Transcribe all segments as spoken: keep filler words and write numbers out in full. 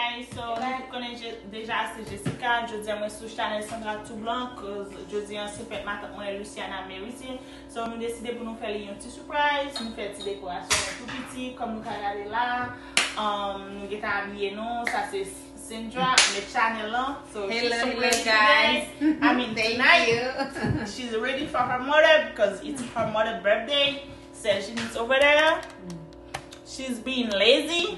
So, nou tout konnen Je- deja se Jessica. Jodi a mwen sou chanèl Sandra Toublanc, cause jodi a se fèt matant mwen Luciana Meritie. So, nou deside pou nou fè li yon ti surprise, nou fè ti dekorasyon tou piti, kòm nou ka gade la. Um, nou gentan abiye nou, sa se Sandra, men chanèl lan. So, she's Hello, hello, surprising today. Guys. I mean, Thank tonight, you. She's ready for her mother because it's her mother birthday. Sergine is over there. She's being lazy.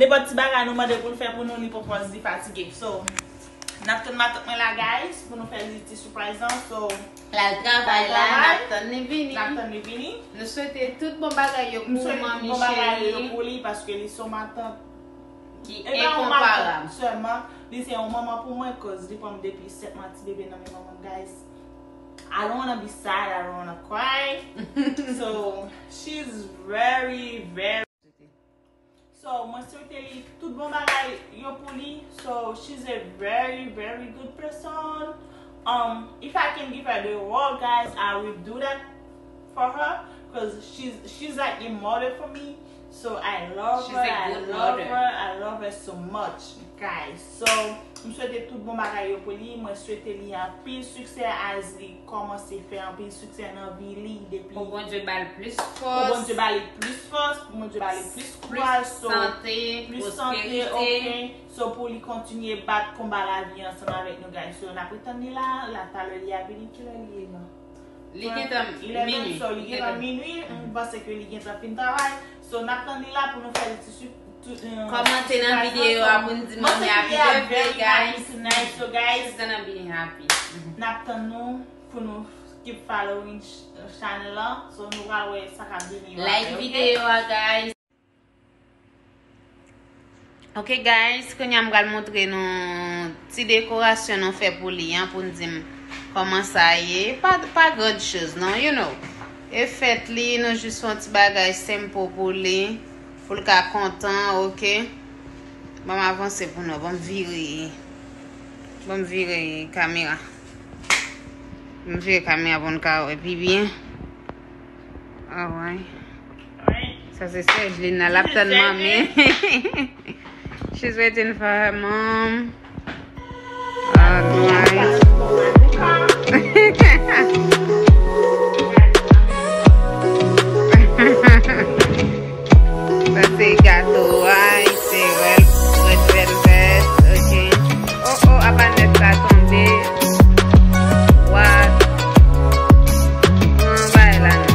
Nenpòt ti bagay nou mande pou l fè pou nou, li poko di fatige. So, n ap tann matant mwen la, guys, pou nou fè li ti surprise lan. So, l al travay la, n ap tann li vini. N ap tann li vini. Nou swete tout bon bagay yo pou manmi cheri. M swete tout bon bagay yo pou li, paske li se yon matant ki enkonparab. Sèlman, li se yon manman pou mwen, cause li pran m depi sèt mwa ti bebe nan men manman, guys. I don't wanna be sad, I don't wanna cry. So, she's very, very. So, mwen swete li tout bon bagay yo pou li. So, she's a very, very good person. Um, if I can give her the world, guys, I will do that for her, cause she's, she's like a mother for me. So, I love her, I love her, I love her so much, guys. So, m swete tout bon bagay yo pou li. Mwen swete li anpil siksè as li kòmanse fè anpil siksè nan vi li depi. Pou Bondye ba l plis fòs. Pou Bondye ba li plis fòs, pou Bondye ba li plis kouraj, so, plis sante, plis sante, pwosperite. Ok. So, pou li kontinye bat konba lavi ansanm avèk nou, guys. So, n ap tann li la, la talè li ap vini, kilè li ye la? Li gentan minui. So, li gentan minui, m panse ke li gentan fin travay. So, n ap tann li la pou nou fè li ti sou Kòmante nan videyo a pou n di manmi happy birthday, guys. She's gonna be happy. N ap tann nou pou nou keep following ch- channel lan. So nou pral wè sa k ap vini yo. Like videyo a, guys. Ok, guys, kounye a m pral montre nou ti dekorasyon nou fè pou li an, pou n di m kòman sa ye. Pa, pa grand chose, non, you know. E fèt li, nou jis fè yon ti bagay senp pou li. Pou l ka kontan, ok. Ban m avanse pou nou. Ban m vire. Ban m vire kamera. Ban m vire kamera pou n ka wè pi byen. Alright. Sa se Sergeline nan, l ap tann manmi. She's waiting for her mom. Alright. Sa se gato a, se red, red velvet, ok. Oh, oh, apa nèt la tonbe. What? Pran bay la non.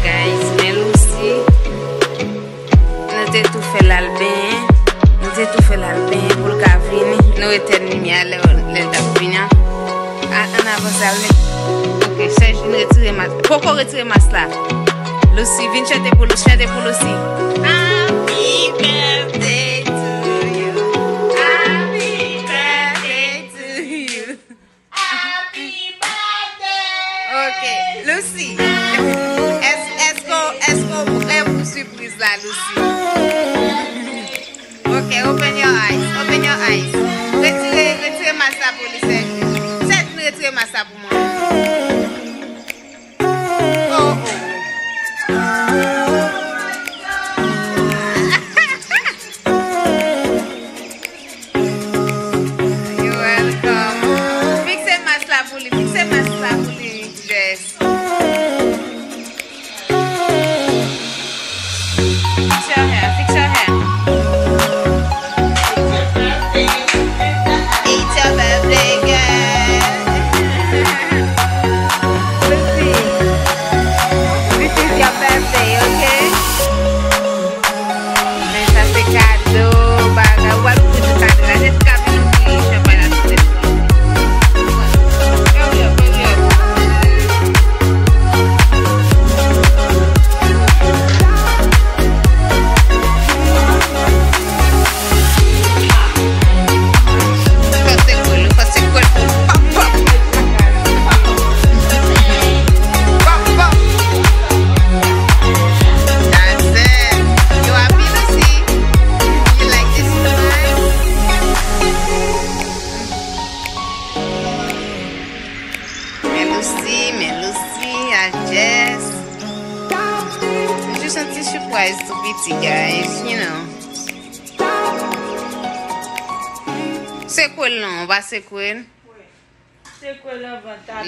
Guys, men Lucy, nou te tou fè l al benyen. Nou te tou fè l al benyen pou l ka vini. Nou etèn limyè a lè, lè l t ap vini an. A, ann avanse al met. Ok, Serge vin retire mas. Poko retire mas la. Lucy, vin chante pou Lucy, chante pou Lucy. Happy birthday to you. Happy birthday to you. Happy birthday. Ok, Lucy. Èske, èske, èske w prè pou sipriz la, Lucy? Ok, open your eyes, open your eyes. Retire, retire mas la pou li, Serge. Serge, retire mas la pou mwen. Oh, oh. You're welcome. Fikse mas la pou li, fikse mas la pou li, Jess. Fix your hair, fix your hair. It's your birthday, girl. Ti surprise tou piti, guys, you know. Sekwe l non, w pa sekwe l. Sekwe l anvan ta.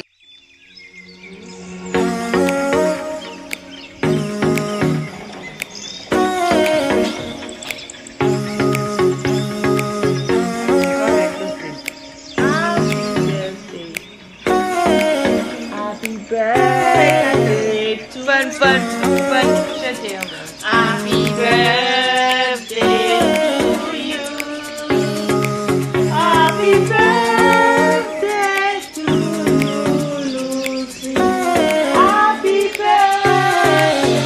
Happy birthday to Fun, fun, fun, chante anvan. Happy birthday to you. Happy birthday to Lucy. Happy birthday to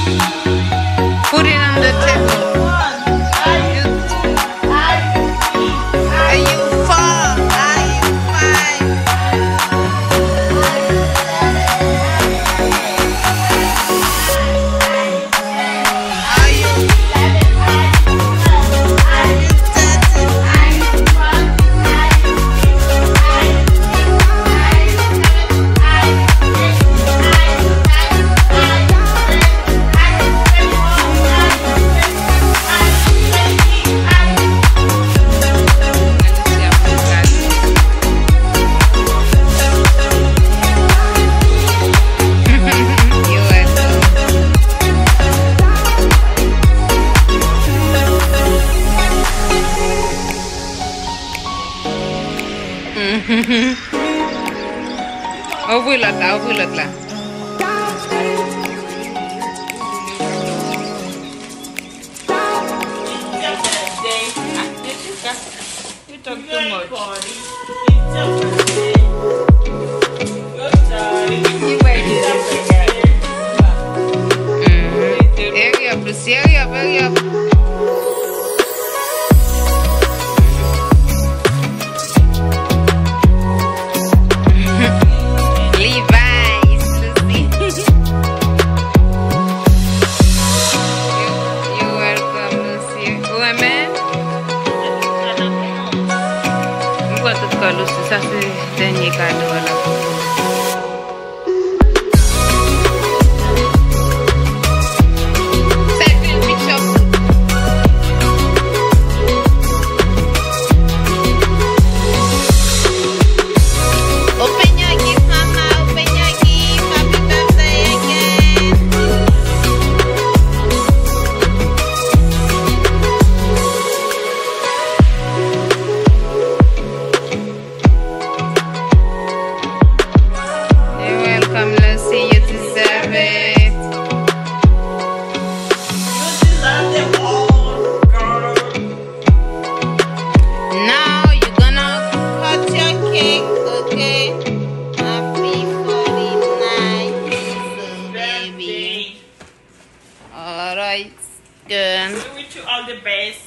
you. Put it on the table. Are you, are you, are you four? Are you five? Ouvri lòt la, ouvri lòt la. You talk too much. Mhm. Hurry up, Lucy, hurry up, hurry up. Levi's, Lucy. You, you welcome, Lucy. Ou renmen? M pran tout kò Lucy. Sa se dènye kado a la pou ou. Open your gift, mama. Open your gift. Happy birthday again. You're welcome, Lucy. You deserve it. You deserve them all, girl. Now you're gonna cut your cake, okay? Happy forty-nine, baby. Alright, girl. We wish you all the best.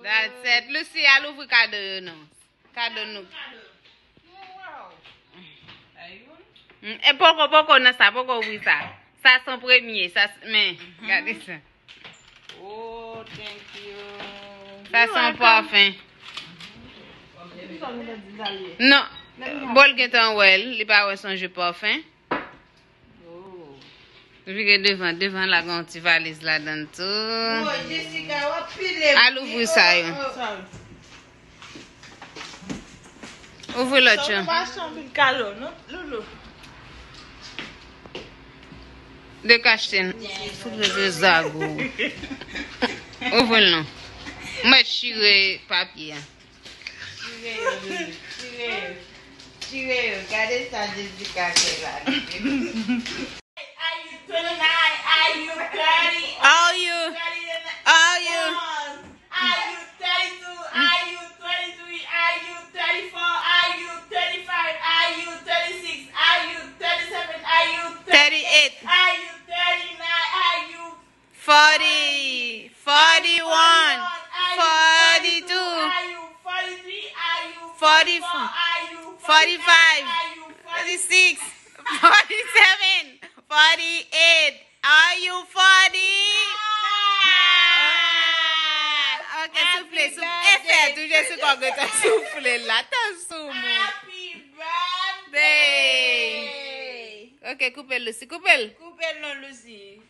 That's it. Lucy, al ouvri kado yo non. Kado nou. Mm, e poko, poko nan sa, poko ouvri sa. Sa se premye, sa se, men, gade sa. Oh, thank you. Sa se yon pafen. Non, Bòl gentan wè l, li pa wè se yon je pafen. Vire devan, devan la gen yon ti valiz ladan l tou. Al ouvri sa yo. Ouvri lòt yo. Dekachte n. Fout rete zago. Ouvri l non. Mwen chire papye a. Chire yo, Loulou, chire yo. Chire yo. Gade sa Jessica fè la. Are you twenty-nine? Are you thirty? Are you? Are you? Are you thirty-two? Are you thirty-three? Are you thirty-four? Are you thirty-five? Are you thirty-six? Are you thirty-seven? Are you thirty-eight? Are you thirty-nine? Are you forty, forty-one, forty-two, forty-four, forty-five, forty-six, forty-seven, forty-eight. Are you forty? Soufle, soufle, e fè tou, Jessica gentan soufle la, tan sou mwen. Happy birthday! Ok, koupe l, Lucy, koupe l. Koupe l non, Lucy.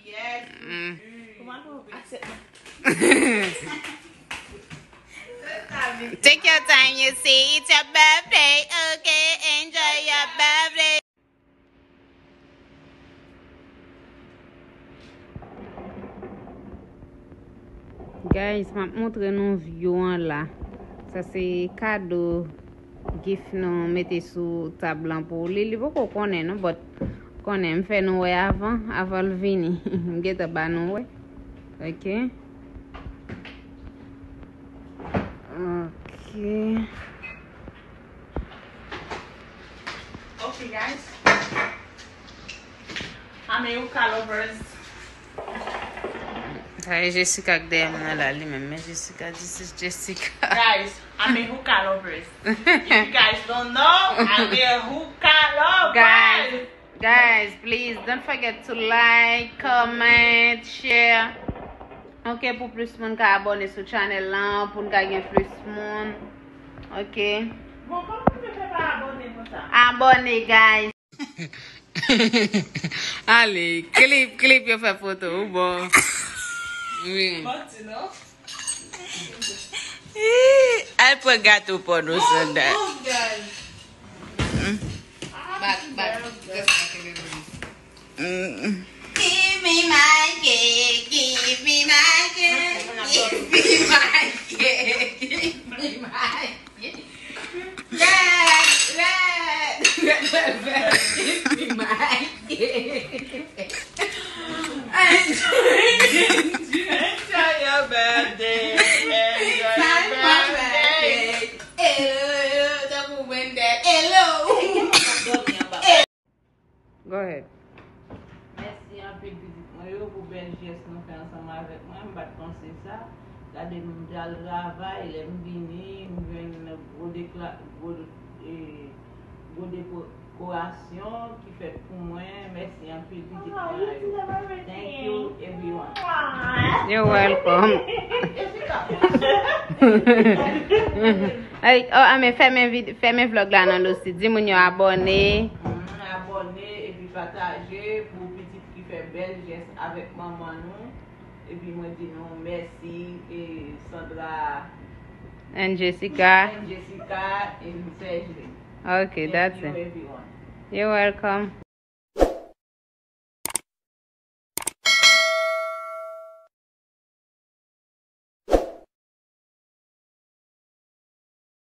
Yes. Mm. Take your time, you see, it's your birthday, okay? Enjoy your birthday. Guys, m ap montre nou view an la. Sa se kado gift nou mete sou tab lan pou li. Li poko konnen non, but konnen m fè nou wè avan, avan l vini. M gentan ba nou wè. Ok. Ok. Ok, guys. Amen, Hookah lovers. Sa e Jessica k dèyè mwen la, li menm. Men Jessica, this is Jessica. Guys, I'm a hookah lovers. If you guys don't know, I'm a hookah lovers. Guys, guys, please don't forget to like, comment, share. Ok, pou plis moun ka abòne sou channel lan, pou n ka gen plis moun. Ok. Bon, kòman nou fè pa abòne konsa? Abòne, guys. Ale, klip, klip, yo fè foto, ou bon. Wi. Manti, non? Ih, al pran gato pa w non, Sandra. Bat, bat. Mm. Give me my cake, give me my cake, give me my cake, give me my cake. Red, red, red velvet, give me my cake. Enjoy, enjoy your birthday. Enjoy your birthday. Hello, tankou Wendy. Hello. Go ahead. Mèsi anpil pitit mwen yo pou bèl jès nou fè ansanm avèk mwen. M pa t panse sa. Gade m t al travay, lè m vini, m jwenn gwo dekla-, gwo, eh, gwo dekorasyon ki fèt pou mwen. Mèsi anpil pitit mwen yo. Thank you everyone. You're welcome. Ay, oh, ah, men fèmen vid-, fèmen vlog la non, Lucy. Di moun yo abòne. Mm, abòne, epi pataje pou pitit ki fè bèl jès avèk manman nou. Epi mwen di nou mèsi, e Sandra and Jessica. And Jessica and Serge. Ok, that's it. Thank you, everyone. You're welcome.